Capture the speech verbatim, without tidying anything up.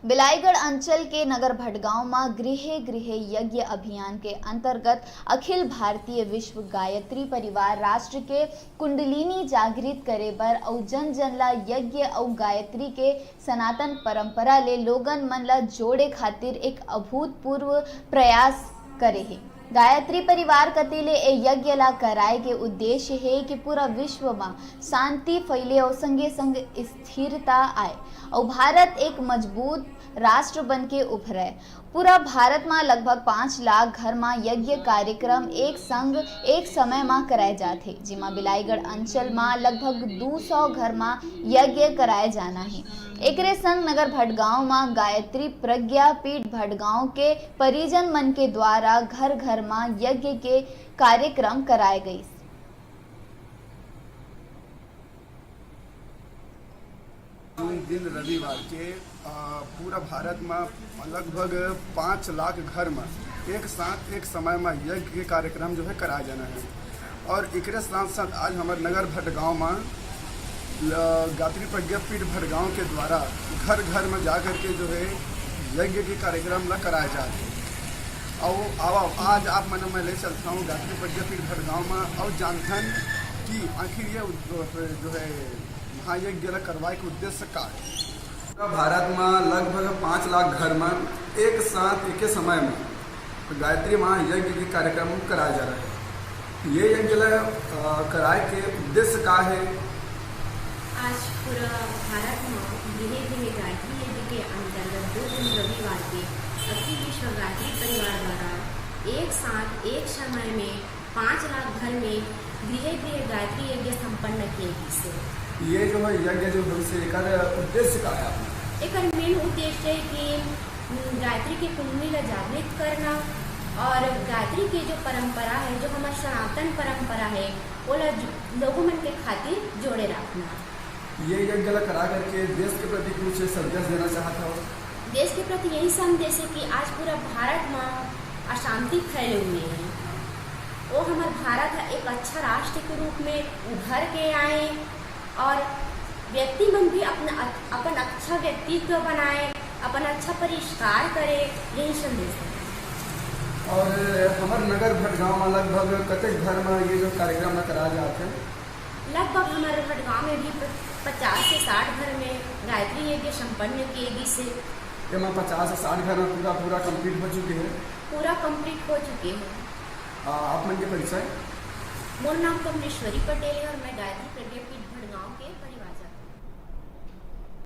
बिलाईगढ़ अंचल के नगर भटगांव म गृह गृह यज्ञ अभियान के अंतर्गत अखिल भारतीय विश्व गायत्री परिवार राष्ट्र के कुंडलिनी जागृत करे बर अउ जन जन ला यज्ञ अउ गायत्री के सनातन परंपरा ले लोगन मन ला जोड़े खातिर एक अभूतपूर्व प्रयास करे हे। गायत्री परिवार कति ले ए यज्ञ ला कराए के उद्देश्य हे कि पूरा विश्व म शांति फैले अउ संगे संग स्थिरता आए अउ भारत एक मजबूत राष्ट्र बन के उभरे। पूरा भारत म लगभग पाँच लाख घर म यज्ञ कार्यक्रम एक संग एक समय म कराए जात हे, जेमा बिलाईगढ़ अंचल म लगभग दू सौ घर म यज्ञ कराए जाना हे। एकरे संग नगर भटगांव म गायत्री प्रज्ञा पीठ भटगांव के परिजन मन के द्वारा घर घर म यज्ञ के कार्यक्रम कराए गईस। दिन रविवार के अ, पूरा भारत में लगभग पाँच लाख घर में एक साथ एक समय में यज्ञ के कार्यक्रम जो है कराया जाना है। और एकरे साथ साथ आज हमारे नगर भटगांव में ल- गायत्री प्रज्ञा पीठ भटगांव के द्वारा घर घर में जा करके जो है यज्ञ के कार्यक्रम ला कराया जात है। और आवा आज आप मन मैं ले चलता हूँ गायत्री प्रज्ञा पीठ भटगांव में और जानथन कि आखिर ये उद- जो है महायज्ञ ला करवाए के उद्देश्य का है। पूरा भारत में लगभग पाँच लाख घर में एक साथ एक समय में गायत्री महायज्ञ के कार्यक्रम कराया जा रहा है। ये यज्ञ ला अ, कराए के उद्देश्य का है? आज पूरा भारत में गृह गृह गायत्री यज्ञ के अंतर्गत दो दिन रविवार के अखिल विश्व गायत्री परिवार द्वारा एक साथ एक समय में पाँच लाख घर में गृह गृह गायत्री यज्ञ संपन्न किए गए से। ये जो है यज्ञ जो है से एकर उद्देश्य का है आपने? एकर मेन उद्देश्य है कि उम, गायत्री के कुंडली ला जागृत करना और गायत्री के जो परंपरा है, जो हमार सनातन परंपरा है, ओला ज- लोगों मन के खातिर जोड़े रखना। ये यज्ञ ला करा करके देश के प्रति कुछ संदेश देना चाहता हो? देश के प्रति यही संदेश है कि आज पूरा भारत में अशांति फैले हुए हैं। वो हमार भारत है एक अच्छा राष्ट्र के रूप में उभर के आए और व्यक्ति मन भी अपना अपन अच्छा व्यक्तित्व बनाए, अपन अच्छा परिष्कार करे, यही संदेश है। और हमारे नगर भटगांव में लगभग कतेक घर में ये जो कार्यक्रम ला करा जाते हैं? लगभग हमारे भटगांव में भी प- पचास से साठ घर में गायत्री यज्ञ संपन्न किए गई से। एमा पचास से साठ घर में पूरा पूरा कंप्लीट हो चुके हैं। पूरा कंप्लीट हो चुके हैं। आ, आप मन के परिचय? मोर नाम कमलेश्वरी पटेल है और मैं गायत्री प्रज्ञा पीठ